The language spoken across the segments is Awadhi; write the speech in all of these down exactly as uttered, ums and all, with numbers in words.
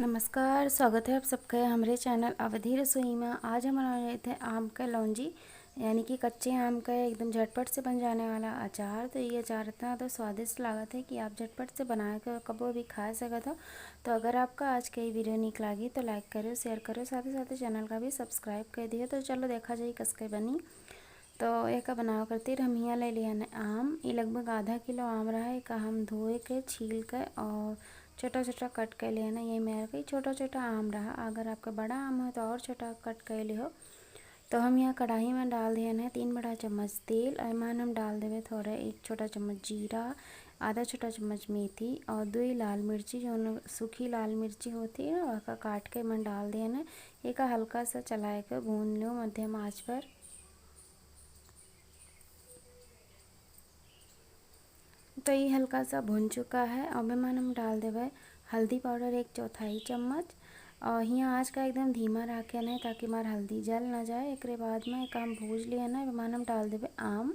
नमस्कार, स्वागत है आप सबके हमरे चैनल अवधी रसोई में। आज हम बनाने जात है आम का लौंजी, यानी कि कच्चे आम का एकदम झटपट से बन जाने वाला अचार। तो ये अचार इतना तो स्वादिष्ट लागत है कि आप झटपट से बना के कबो भी खा सकत हो। तो अगर आपका आज का ये वीडियो नीक लागी तो लाइक करो, शेयर करो, साथ ही साथ चैनल का भी सब्सक्राइब कर दियो। तो चलो देखा जाए कस के बनी। तो एका बनावे खातिर हम हियाँ ले लिहन आम, ये लगभग आधा किलो आम रहा। एका हम धोए के, छील के और छोटा छोटा कट कर लिहन। ये मेरे के छोटा छोटा आम रहा, अगर आपका बड़ा आम हो तो और छोटा कट कर लिहो। तो हम यहाँ कढ़ाई में डाल दिहन है तीन बड़ा चम्मच तेल और एमन हम डाल देवे थोड़ा एक छोटा चम्मच जीरा, आधा छोटा चम्मच मेथी और दुई लाल मिर्ची, जो सूखी लाल मिर्ची होती है, वहका काट के एमन डाल दिहन है। एका हल्का सा चलाए के भून लो मध्यम आंच पर। तो ये हल्का सा भुन चुका है। अब एमन हम डाल देवे हल्दी पाउडर एक चौथाई चम्मच और हियाँ आंच का एकदम धीमा रखे न, ताकि हमार हल्दी जल ना जाए। एकरे बाद में एका हम भूज लिहन है। एमन हम डाल देवे आम।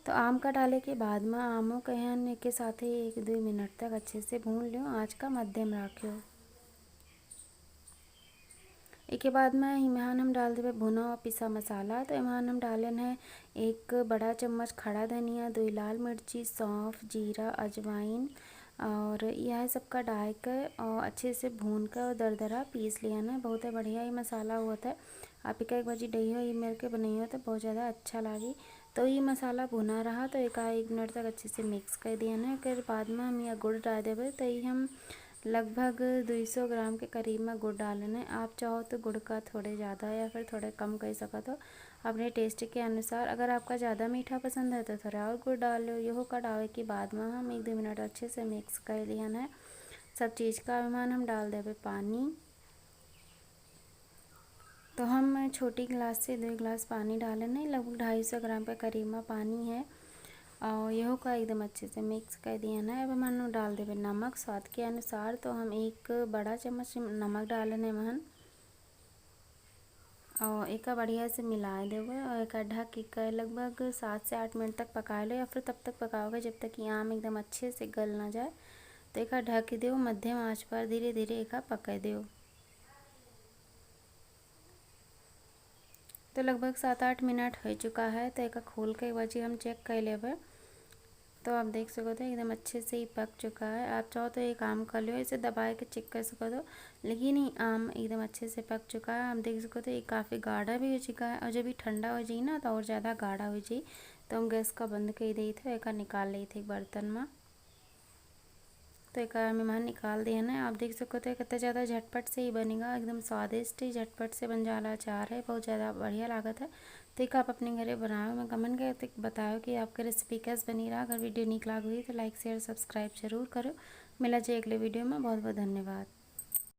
तो आम का डाले के बाद में आमों के हन एके साथे एक दो मिनट तक अच्छे से भून लियो, आंच का मध्यम रखियो। एके बाद में एमन हम डाल देवे भुना और पिसा मसाला। तो एमन हम डालन है एक बड़ा चम्मच खड़ा धनिया, दुई लाल मिर्ची, सौंफ, जीरा, अजवाइन और यह सबका डाल के और अच्छे से भून के और दरदरा पीस लिहन है। बहुत ही बढ़िया ये मसाला होत है। आप एका एक बाजी डइहो, ये मेरे के बनइहो तो बहुत ज़्यादा अच्छा लागी। तो ये मसाला भुना रहा, तो एका एक मिनट तक अच्छे से मिक्स कर दिहन है। एकर बाद में हम यहाँ गुड़ डाल देवे। तो ये हम लगभग दुई सौ ग्राम के करीब में गुड़ डालन है। आप चाहो तो गुड़ का थोड़े ज़्यादा या फिर थोड़े कम कर सकत हो अपने टेस्ट के अनुसार। अगर आपका ज़्यादा मीठा पसंद है तो थोड़ा और गुड़ डाल लो। यहो का डाले के बाद में हम एक दो मिनट अच्छे से मिक्स कर लिहन है सब चीज़ का। एमन हम डाल देवे पानी। तो हम छोटी गिलास से दो गिलास पानी डालन है, लगभग ढाई सौ ग्राम के करीब में पानी है। और यहो का एकदम अच्छे से मिक्स कर दिहन है। अब एमन डाल देवे नमक स्वाद के अनुसार। तो हम एक बड़ा चम्मच नमक डालन है एमन और एका बढ़िया से मिला देवे और एका ढक के लगभग सात से आठ मिनट तक पका लो, या फिर तब तक पकाओगे जब तक कि आम एकदम अच्छे से गल ना जाए। तो एका ढक देवे मध्यम आंच पर, धीरे धीरे एका पका देवे। तो लगभग सात आठ मिनट हो चुका है, तो एका खोल के एक बाजी हम चेक कर लेवे। तो आप देख सकत हो एकदम अच्छे से ही पक चुका है। आप चाहो तो एक आम कर लो, इसे दबाए के चेक कर सकत हो, लेकिन ये आम एकदम अच्छे से पक चुका है। आप देख सकत हो ये काफ़ी गाढ़ा भी हो चुका है और जब ये ठंडा हो जाई ना तो और ज़्यादा गाढ़ा हो जाई। तो हम गैस का बंद कर देत है, एका निकाल लेत है एक बर्तन में। तो एका हम एमन निकाल दिहन है। आप देख सकत हो कितना ज़्यादा झटपट से ही बनेगा, एकदम स्वादिष्ट ही झटपट से बन जाला अचार है, बहुत ज़्यादा बढ़िया लागत है। तो एका आप अपने घरे बनाओ, एमन कमेंट करके बताओ कि आपके रेसिपी कैसे बनी रहा। अगर वीडियो नीक लाग हुई तो लाइक शेयर सब्सक्राइब जरूर करो। मिला जाए अगले वीडियो में। बहुत बहुत धन्यवाद।